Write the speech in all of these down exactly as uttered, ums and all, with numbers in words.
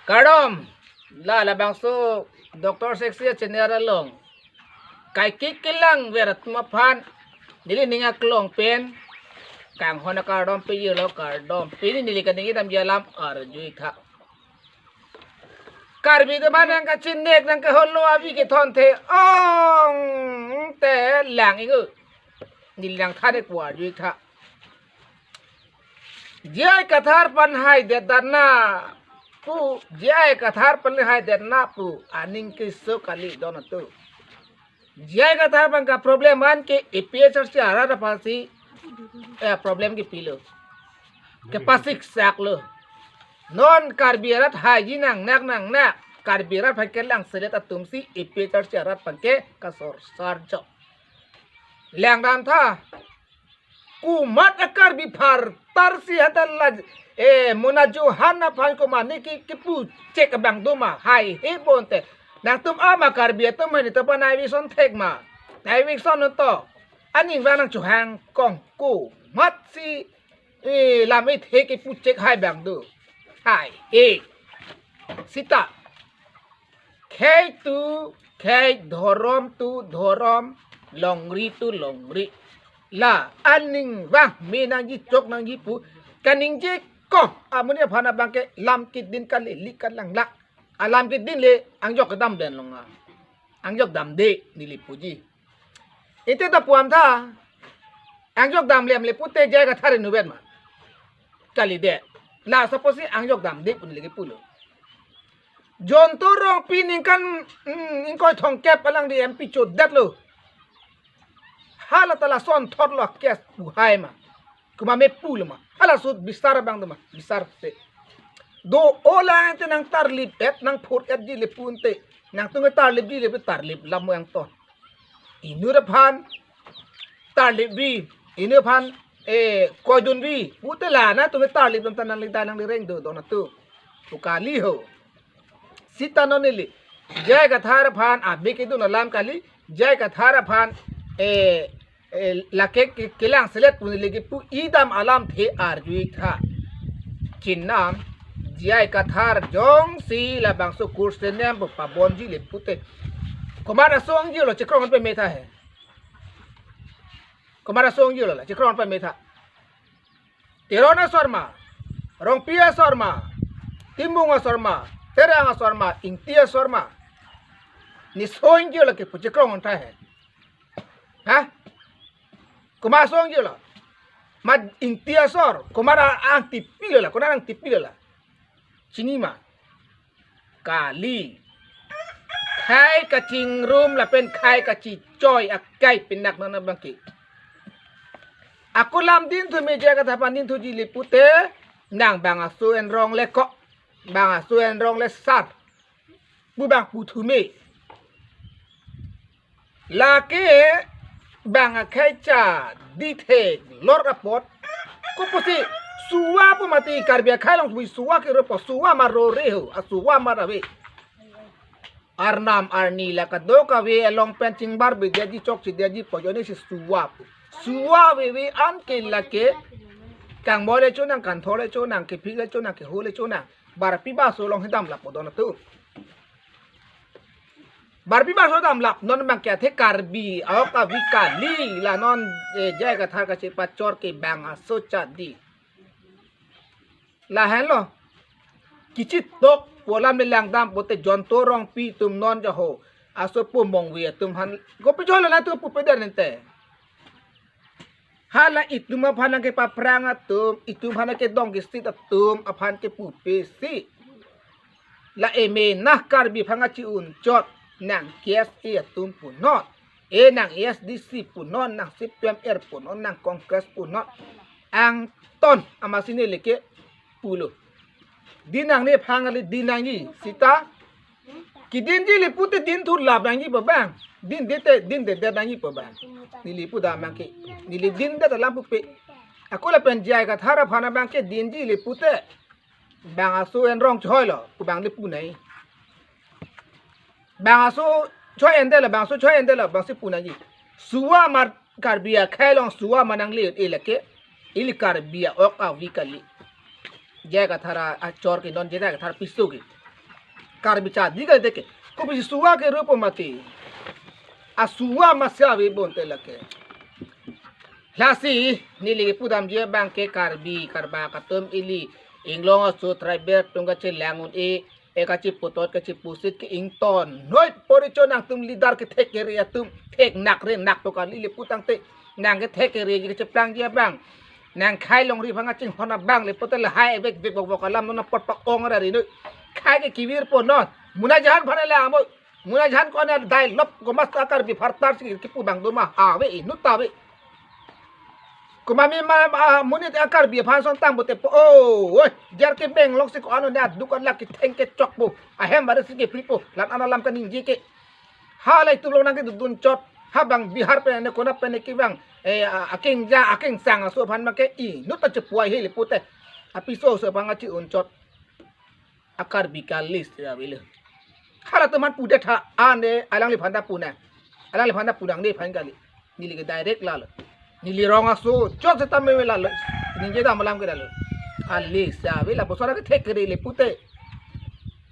Kardom, la labangso Doctor Sexy channel along kaike kelangver atum aphan neli ning aklong pen kanghon akardom pajirlo. Kardom, pini neli kaningje damji alam arju-ik tha. Karbi atum aphan nangkachinek nangkaholo avi kethon the ong te lang-ik o. Neli nangthan-ik pu arju-ik tha. J I Kathar aphan haidet damnang pu, J I Kathar aphan haidet damnang pu aning keso kali don atum. J I Kathar aphan kaproblem an ke A P H L C arat aphansi, eh, problem kepilo, kepasiksaklo. Non Karbi arat haiji nangnak nangnak, Karbi arat aphan kelangselet atumsi A P H L C arat aphan ke kasorsar chok. Langdam tha. Komat a-Karbi phar tarsi hata la, eh, Mona Johan aphan komat ne ke, kepuchek abang do ma, haihe bonte. Nangtum ama Karbi atum hini to pa nai vison thek ma. Nai vison to. Aning vang nangchohang kong komatsi, eh, lam-e the kepuchek hai abang do. Haihe. Sita. Khei tu khei, dhorom tu dhorom, longri tu longri. La aning vang me nangji chok nangji pu kaningje kong amonit aphan abang ke lam kedin kali, li kalang lak. Alam kedin le angjok kedam den long a. Angjok damde neli puji. Ite ta puam tha. Angjok dam lem le pute J I Kathar inutvet ma. Kalidet. La suppose angjok damde pu neli kepulo. John Torong pi ningkan, hmm, ingkoi thomkep alangli M P chodetlo. Hala ta lason thotlo case pu hai ma. Komat me pulo ma. Hala sut bisar abang do ma. Bisar se. Do-o lang te nangtarlip et nangphur etji le pu ante. Nangtum tarlipji le pu tarlip lam mo angton. Inut aphan tarlipvi, inut aphan, eh, koidunvi. Pute la nangtum tarlip dam ta nangli dai nangli reng do don atum. Pu kali ho. Sita non neli J I Kathar aphan abik kedun alam kali, J I Kathar aphan, eh, eh, lake ke, kelangselet pu neli kepu-i dam alamthe arju-ik tha. Chinam J I Kathar jongsi labangso kurse nem pu pabonji le pute. Komat aso angjirlo chekrong an pame tha he. Komat aso angjirlo la chekrong an pame tha. Teron asor ma, Rongpi asor ma, Timung asor ma, Terang asor ma, Ingti asor ma. Ne so angjirlo ke pu chekrong an tha he. Ha? Komat aso angjirlo? Mat Ingti asor, komat a-, angtipilo la, konat angtipilo la. Chini ma. Kali. Khei kachingrum lapen khei kachichoi akai pinak nana bangke. Ako lam dinthu me J I Kathar aphan dinthuji le pute nang bang aso en rong le ko. Bang aso en rong le sar. Pu bang puthu me. Lake bang akhei cha dithek lor apot. Kopusi suwa pu mati Karbi akhei along pu suwa ke ropo suwa ma rore ho, a suwa ma rave. Arnam arni la kadokave along pen chingbar bidyaji chokche dyaji pojoni si suwa pu. Suwa veve an ke lake kangmo le chonang, kantho le chonang, kephik le chonang, keho le chonang. Barpi baso along hidam lapo don atum. Barpi baso dam lap non bangke athe Karbi aok avi kali la non, eh, J I Kathar kachepachor ke bang aso chadi. Lahenlo. Kichitok pu alam le langdam pute John Torong pi atum non jaho. Aso pu mongve atum aphan. Kopi jolo na tu pu peder nente. Hala itum aphan nangkepaprang atum, itum aphan nangkedong kesit atum aphan kepupe si. La eme nah Karbi aphan kachi-un chot nang K S A atum punon. E nang A S D C punon, nang C P M R punon, nang Congress punon. Angton amatsi neli kepulo. Din nangne aphan kali din nangji sita. Kedinji le pute dinthu lap nangji pu bang. Dindete, dindedet nangji pu bang. Neli pu dam bangke. Neli dindet alam pupe. Ako lapen J I Kathar aphan abangke dinji le pute. Bang aso en rong choilo. Pu bang le pu nai. Bang aso choi endelo, bang aso choi endelo, bang si pu nangji. Suwa mar Karbi akhei along suwa ma nangle-et lake. Ili Karbi aok avi kali. J I Kathar achor ke non J I Kathar piso ke. Karbi chadi kali teke. Kopisi suwa ke rupo mati. Asuwa masi ave bonte lake. Lasi neli kepudamji abang ke Karbi karbak atum ili inglong aso tribal atum kachelang un-e, e kachiputot kachipusit ke ington. Noi poricho nangtum leader kethek kere atum, thek nak re nak to kali le putangte nang kethek kere kacheplangji abang. Nang khei longri aphan kachinghon abang le pute lahai vek vek vok vok alam non apot pak ong ra ri noi. Khei ke kevir po non. Muna jahan aphan le amo. Muna jahan ko-an adai lop ko mas ta Karbi phartar si kipu abang do ma. Ave inut ave. Komat me ma, ma, monit a Karbi aphan son tang bote po. Oh, oi, jar ke beng lok si ko-an ne aduk an lak ketheng kechok po. Ahem bare si kepri po. Lam ana lam kaningje ke. Halai tulong nang kedun chot. Ha bang Bihar pen ne kona pen ne kevang. Eh, a, akeng ja, akengsang aso aphan ma ke inut ta chepuai he le pute. Apiso aso aphan kachi-un chot. A Karbi ke a-list avelo. Halatum aphan pudet ha ane alangliphan ta puna. Alangliphan ta punang nephan kali. Neli ke direct lalo. Neli rong aso chot seta me lalo. Ningje dam alam ke lalo. A-list ave lapuson kethek kere le pute.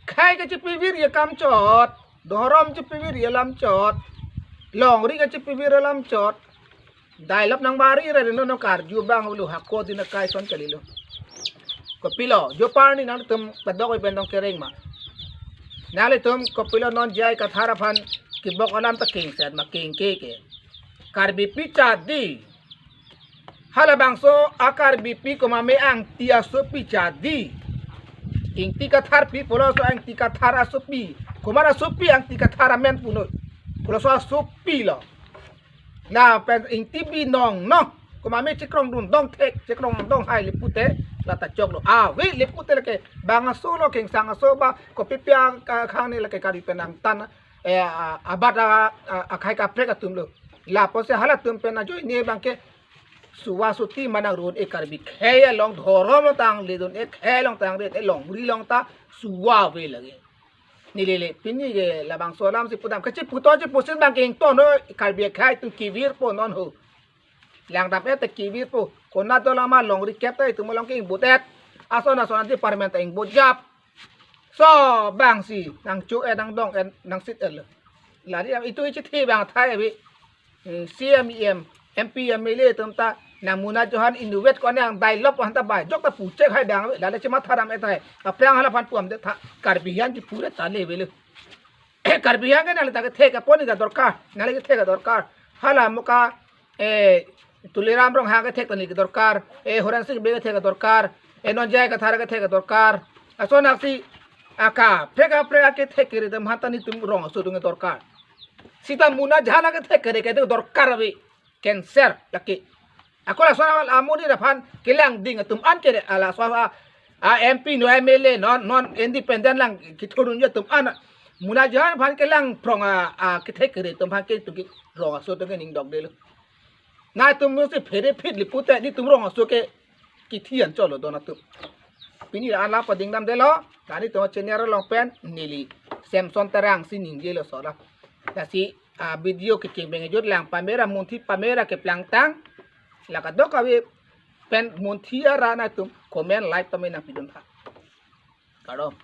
Khei kachipivir ye kam chot. Dhorom chipivir ye lam chot. Longri kachipivir ye lam chot. Dai lop nang bari ra ri non karju abang avelo, hako din akai son kalilo. Kopilo, jo parni nangtum padok oi pen dong kereng ma. Nanglitum kopilo non J I Kathar aphan kebok alam ta kengset ma kengke ke. Karbipi chadi. Halabangso a Karbipi komat me Angti asopi chadi. Ingti Katharpi pulo so Angti Kathar asopi. Komat asopi Angti Kathar amen punoi. Pulo so asopi lo. Lapen Ingti binong no. Komat me chekrong dun dong thek, chekrong dong hai le pute, la ta choklo. Ave le pute lake bang aso lo, kengsang aso ba, kopipi a, a, khang ne lake Karbi pen nangtan, eh, a, abat a, a, akhei kaprek atum lo. Lapusi halatum pen ajoine abang ke suwa suti ma nang ru un-e Karbi khei along dhorom along tang le dun-e, khei along tang le, e longri along ta suwa ave lake. Neli le pini ke labangso alam si pudam. Kachiputot chipusit abang ke ington noi Karbi akhei atum kevir po non ho. Langdam-et ta kevir po. Konat dolama longri kep ta itum along ke ingbut-et. Ason ason department ta ingbut jap. So bang si nang chu-et nang dong-et nang sit-et lo. Lari itu ichi thi bang thai abi. Hmm, C M, E M, M P, M L A atum ta nang muna jahan inutvet ko nang dai lop han ta bai jok ta puchek hai bang la le chima tharam-et hai. Aphrang halaphan puam de tha Karbi hian ji pure ta le avelo. Karbi hian ke nang le ta kethek apon ni ta dorkar, nang le kethek dorkar. Hala muka, eh, Tuliram Ronghang kethek ta ni dorkar, eh, Horen Sing Bey kethek dorkar, eh, non J I Kathar kethek dorkar. Ason aksi aka prek kaprek akethek kere atum aphan ta netum rong aso atum dorkar. Sita muna jahan akethek kere ke dorkar ave. Cancer lake. Ako lason amonit aphan kelang ding atum an kere, ala so a, a M P no M L A non, non independent lang kithurun atum an. Muna jahan aphan kelang prong a, a kethek kere atum aphan ke tu ke rong aso atum ke ning dok de lo. Nangtum si phere phit le pute netum rong aso ke kithi an cholo don atum. Pini la an la pading dam de lo. Kani to channel along pen neli Samson Terang si ningje lo so la. Lasi a video kecheng beng jut lang pamera munthi pamera keplangtang. La kadokave pen munthi ara nangtum comment like tame nangpidun tha. Kardom.